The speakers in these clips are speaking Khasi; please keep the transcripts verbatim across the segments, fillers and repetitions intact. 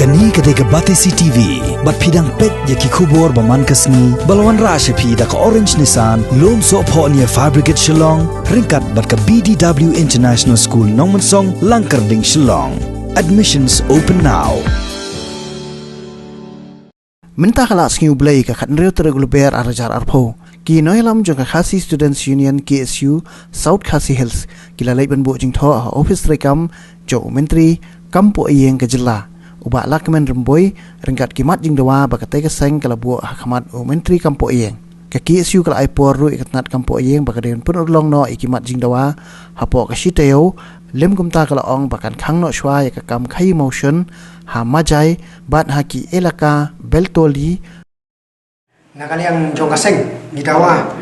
Kane ka dei ka Batesi T V, bad phi dang peit ïa ki khubor ba man ka sngi, ba la wanrah sha phi da ka Orange Nissan, Lumsohphoh near Fire Brigade Shillong, ryngkat bad ka B D W International School Nongmensong, Langkyrding, Shillong. Admissions open now. Mynta ka la sngi U Blei ka khathynriew tarik u Lber ar hajar arphew, ki nongïalam jong ka Khasi Students Union, K S U, South Khasi Hills, ki la leit ban buh jingthoh ha ophis treikam jong u Myntri kam poh ïing ka jylla, u Bah Lahkmen Rymbui, ryngkat ki mat jingdawa ba katei ka seng ka la buh ha khmat u Myntri kam poh ïing. Ka K S U ka la ai por ruh ïa ka tnat kam poh ïing ba ka dei ban pynurlong noh ïa ki mat jingdawa hapoh ka shi taïew, lym kumta ka la ong ba kan khang noh shuwa ïa ka kam khaïi mawshun ha Majai bad ha ki elaka Beltoli. Na ka liang jong ka seng ngi dawa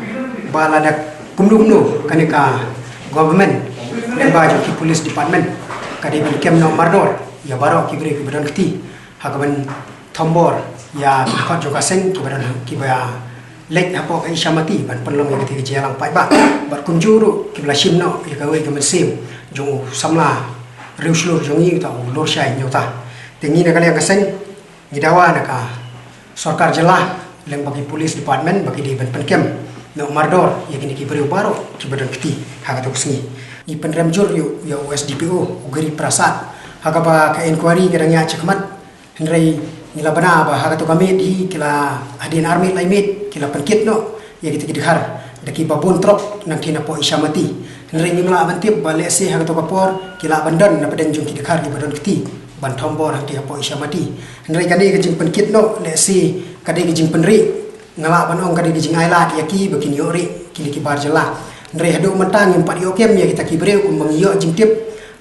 ba lada kumno kumno kane ka government, lyngba jong ki police department, ka dei ban kem noh mardor ïa baroh ki briew kiba don kti, ha kaban thombor ïa ki dkhot jong ka seng kiba don, kiba leit hapoh ka Isha Mati ban pynlong ïa kata ka jingïalang paidbah. Bad kumjuh ruh kiba la shim noh ïa kawei ka mynsiem jong u samla riewshlur jong ngi, uta u Lurshai Hynñiewta. Te ngi na ka liang ka seng ngi dawa na ka sorkar jylla lyngba ki police department ba ki dei ban pynkem noh mardor ïa kine ki briew baroh kiba don kti ha kato ka sngi. Ngi pynrem jur ïa u, ïa u S D P O, u Giri Prasad, ha kaba ka inquiry ka dang ïaid shakhmat. Hynrei ngi la bna ba ha kato ka miet hi ki la, hadien ar miet lai miet ki la pynkit noh ïa kita ki dkhar da kiba bun trok nangtei napoh Isha Mati. Hynrei ngim lah ban tip ba lehse ha kato ka por ki lah ban don na pdeng jong ki dkhar kiba don kti ban thombor hangtei hapoh Isha Mati. Hynrei kane ka jingpynkit noh lehse ka dei ka jingpynrieh, nga lah ban ong ka dei ka jingailad ïa ki ba kin ïoh rieh kine ki bar jylla. Hynrei haduh mynta ngim pat ïoh kem ïa kita ki briew kumba ngi ïoh jingtip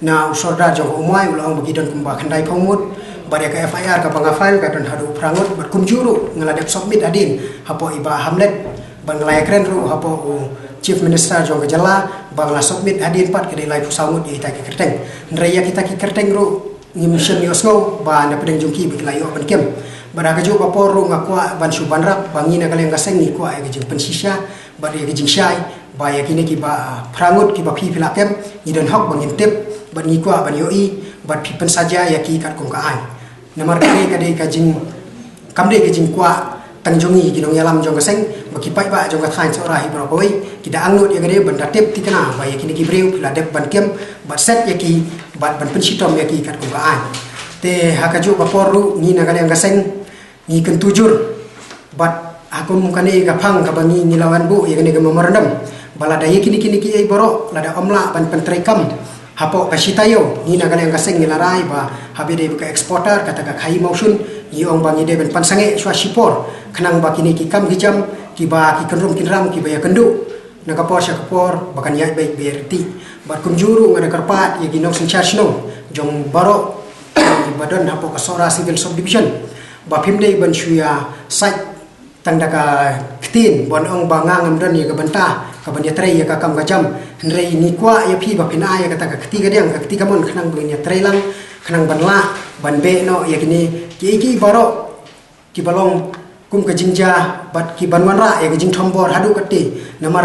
na u sordar jong ka Umwai, u la ong ba ki don kumba khyndaiphew ngut, bad ïa ka F I R kaba nga file ka don haduh phra ngut, bad kumjuh ruh nga la dep submit hadien hapoh i Bah Hamlet, bad nga la ïakren ruh hapoh u Chief Minister jong ka jylla ba nga la submit hadien pat ka dei laiphew saw ngut ïa kita ki kyrteng. Hynrei ïa kita ki kyrteng ruh ngim shym ïohsngew ba na pdeng jong ki ba ki la ïoh ban kem. Bad ha kajuh ka por ruh nga kwah ban shu ban rap ba ngi na ka liang ka seng ngi kwah ïa ka jingpynshisha bad ïa ka jingshai ba ïa kine kiba phra ngut kiba phi phi la kem, ngi don hok ba ngin tip bad ngi kwah ban ïohi bad phi pynsaja ïa ki katkum ka aiñ. Namar kane ka dei ka jing, kam dei ka jingkwah tang jong ngi ki nongïalam jong ka seng, ba ki paidbah jong ka thaiñ Sohra hi baroh kawei ki da angnud ïa kane ban da tip thikna ba ïa kine ki briew ki la dep ban kem bad set ïa ki bad ban pynshitom ïa ki katkum ka aiñ. Te ha kajuh ka por ruh ngi na ka liang ka seng ngi kyntu jur bad ha kum kane ka phang kaba ngi, ngi la wan buh ïa kane ka memorandum ba lada ïa kine, kine kiei baroh lada ym lah ban pyntreikam hapoh ka shi taïew, ngi na ka liang ka seng ngi la rai ba haba ïadei bad ka exporter, kata ka khaïi mawshun, ngi ong ba ngi dei ban pynsangeh shuwa shipor khnang ba kine ki kam ki jam kiba ki kynrum kynram kiba ïakynduh na ka por sha ka por ba kan ïaid beit ba ïaid ryntih. Bad kumjuh ruh nga da kyrpad ïa ki nongsynshar shnong jong baroh kiba don hapoh ka Sohra Civil Subdivision ba phim dei ban shu ïa sait tang da ka ktien ban ong ba nga ngam don ïa ka bynta kaban ïatrei ïa ka kam ka jam. Hynrei ngi kwah ïa phi ba phin ai ïa kata ka kti kadiang, ka kti kamon, khnang ba ngin ïatrei lang, khnang ban lah ban beh noh ïa kine kiei kiei baroh kiba long kum ka jingjia bad kiban wanrah ïa ka jingthombor haduh katte. Namar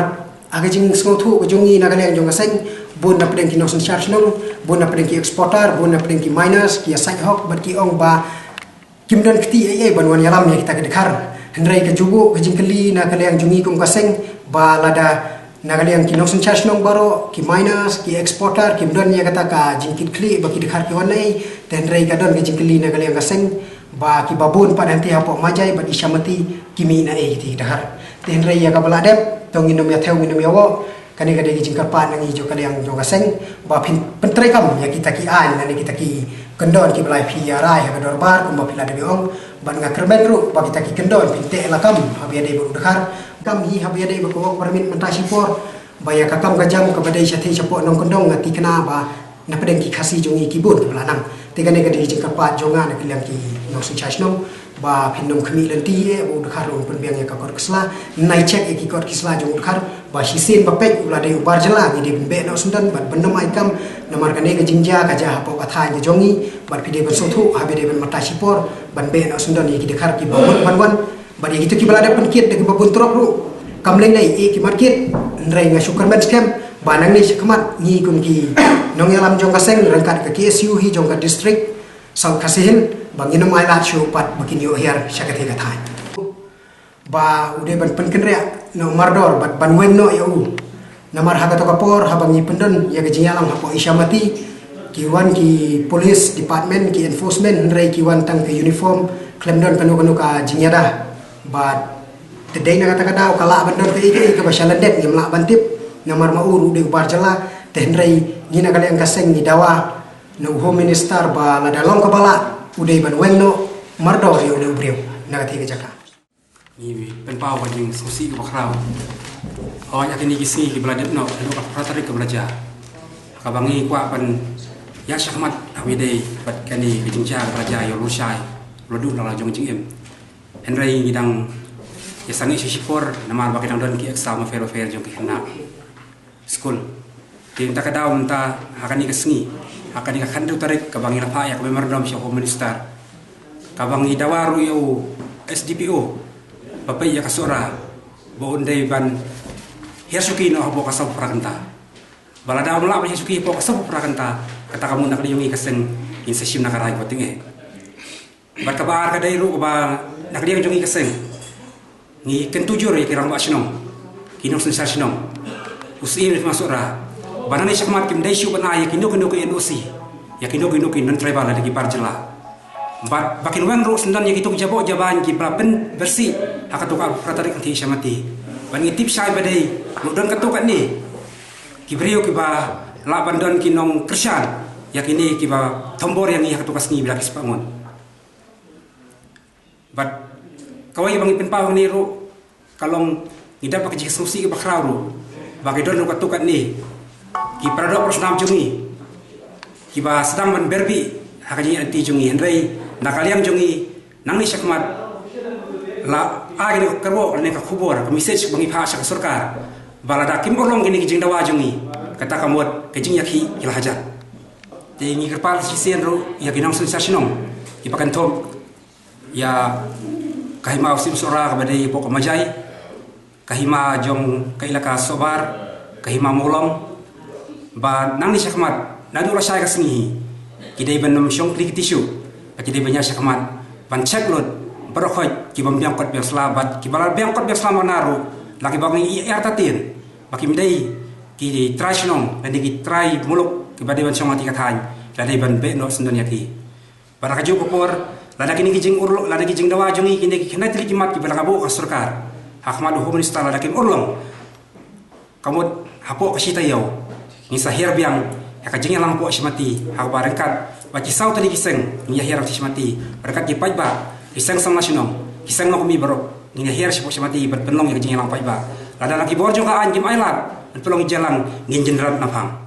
ha ka jingsngewthuh ka jong ngi na ka liang jong ka seng, bun na pdeng ki nongsynshar shnong, bun na pdeng ki exporter, bun na pdeng ki miners ki ïa sait hok bad ki ong ba kim don kti ei ei ban wan ïalam ïa kita ki dkhar. Hynrei ka juh ka jingkylli na ka liang jong ngi kum ka seng ba lada na ka liang ki nongsynshar shnong baroh, ki miners, ki exporter kim don ïa kata ka jingkitkhlieh ba ki dkhar ki wan ei, te hynrei ka don ka jingkylli na ka liang ka seng ba kiba bun pat hangtei hapoh Majai bad Isha Mati ki mih na ei kita ki dkhar. Te hynrei ïa kaba la dep to ngin ym ïa thew ngin ym ïa woh. Kane ka dei ka jingkyrpad na ngi jong ka liang jong ka seng ba phin pyntreikam ïa kita ki aiñ lane kita ki kyndon kiba la phi ïa rai ha ka dorbar kumba phi la dep ïa ong. Bad nga kyrmen ruh ba kita ki kyndon phin teh lakam haba ïadei bad u dkhar. Kam hi haba ïadei bad ka work permit mynta shipor ba ïa ka kam ka jam kaba dei shathie shapoh nongkyndong nga thikna ba na pdeng ki Khasi jong ngi ki bun kiba la nang. Te kane ka dei ka jingkyrpad jong nga na ka liang ki nongsynshar shnong ba phin ym khmih lynti eh ba u dkhar un pynbiang ïa ka kot ka sla. Nai check ïa ki kot ki sla jong u dkhar ba shisien ba peit u la dei u bar jylla ngi dei ban beh noh syndon bad ban ym ai kam. Namar kane ka jingjia ka jia hapoh ka thaiñ ka jong ngi bad phi dei ban sngewthuh haba dei ban mynta shipor ban beh noh syndon ïa ki dkhar kiba mut ban wan. Bad ïa kita kiba la dep pynkit da kiba bun trok ruh kam lei lei ïa ki mat kit. Hynrei nga shu kyrmen skhem ba nangne shakhmat ngi kum ki nongïalam jong ka seng ryngkat ka K S U hi jong ka district South Khasi Hills ba ngin ym ailad shuh pat ba kin ïoh hiar sha katei ka thaiñ. Ba u dei ban pynkynriah noh mardor bad ban weng noh ïa u. Namar ha kato ka por haba ngi pyndon ïa ka jingïalang hapoh Isha Mati, ki wan ki police department, ki enforcement, hynrei ki wan tang ka uniform, khlem don kano kano ka jingïada. Bad te dei na kata ka daw ka lah ban don kaei kaei kaba sha lyndet ngim lah ban tip. Namar ma u ruh u dei u bar jylla, te hynrei ngi na ka liang ka seng ngi dawa na u Home Minister ba lada long kaba lah u dei ban weng noh mardor ïa u dei u briew na katei ka jaka. Ngi pynpaw ka jingsngewsih kaba khraw. Hooid, ha kine ki sngi kiba la dep noh, haduh ka phra tarik kaba la jia, kaba ngi kwah ban ïaid shakhmat ha kaba ïadei bad kane ka jingjia kaba la jia ïa u Lurshai, u la duh na la jong jingim. Hynrei ngi dang ïa sangeh sha shipor namar ba ki dang don ki exam bapher bapher jong ki khynnah skul. Te mynta ka daw mynta ha kane ka sngi, ha kane ka khathynriew tarik kaba ngi la phah ïa ka memorandum sha Home Minister, kaba ngi dawa ruh ïa u S D P O ba peit ïa ka Sohra ba un dei ban hiar shuki noh hapoh ka sawphew phra kynta. Ba lada um lah ban hiar shuki hapoh ka sawphew phra kynta, kata ka mut na ka liang jong ngi ka seng ngin sa shim na ka rai kaba tyngeh. Bad kaba ar ka dei ruh kaba na ka liang jong ngi ka seng ngi kyntu jur ïa ki rangbah shnong, ki nongsynshar shnong, u Syiem lane u Sohra, ba nangne shakhmat kim dei shuh ban ai ïa kino kino ki N O C ïa kino kino ki non-tribal lane ki bar jylla. Bad ba kin weng ruh syndon ïa kito ki jaboh jabieng kiba la pynbeit ha kato ka phra tarik hangtei Isha Mati. Bad ngi tip shai ba dei ruh don katto katne ki briew kiba lah ban don ki nongkyrshan ïa kine kiba thombor ïa ngi ha kato ka sngi ba la ki spah ngut. Bad kawei ba ngi pynpaw hangne ruh ka long ngi dap ka jingsngewsih kaba khraw ruh ba ki don ruh katto katne ki paradoh parasnam jong ngi kiba sdang ban berbieh ha ka jingïaid lynti jong ngi, hynrei na ka liang jong ngi nangne shakhmat la ai kane ka kyrwoh, kane ka khubor, ka message ba ngi phah sha ka sorkar ba lada kim urlong kine ki jingdawa jong ngi, kata ka mut ka jingïakhih ki la hajan. Te ngi kyrpad shisien ruh ïa ki nongsynshar shnong kiba kynthup ïa ka hima u Syiem Sohra kaba dei hapoh ka Majai, ka hima jong ka Elaka Sohbar, ka hima Mawlong, ba nangne shakhmat naduh lashai ka sngi hi ki dei ban ym shong kli kti shuh, ba ki dei ban ïaid shakhmat ban check lut baroh khoit ki bym biang kot biang sla bad kiba la biang kot biang sla mano ruh la kiba ngi ïa artatien ba kim dei ki trai shnong lane ki trai muluk kiba dei ban shong ha katei ka thaiñ, la dei ban beh noh syndon ïa ki. Bad ha kajuh ka por, lada kine ki jingurlong, lada ki jingdawa jong ngi, kine ki khyndai tylli ki mat kiba la ka buh ka sorkar ha khmat u Home Minister, lada kim urlong, ka mut hapoh ka shi taïew ngin sa hiar biang ïa ka jingïalang hapoh Isha Mati ha kaba ryngkat bad ki saw tylli ki seng ngin ïa hiar ha Isha Mati ryngkat ki paidbah, ki seng samla shnong, ki seng longkmie baroh ngin ïa hiar shapoh Isha Mati ban pynlong ïa ka jingïalang paidbah. Lada la ki bor jong ka aiñ kim ailad ban pynlong ïa ka jingïalang, ngin jynrat naphang.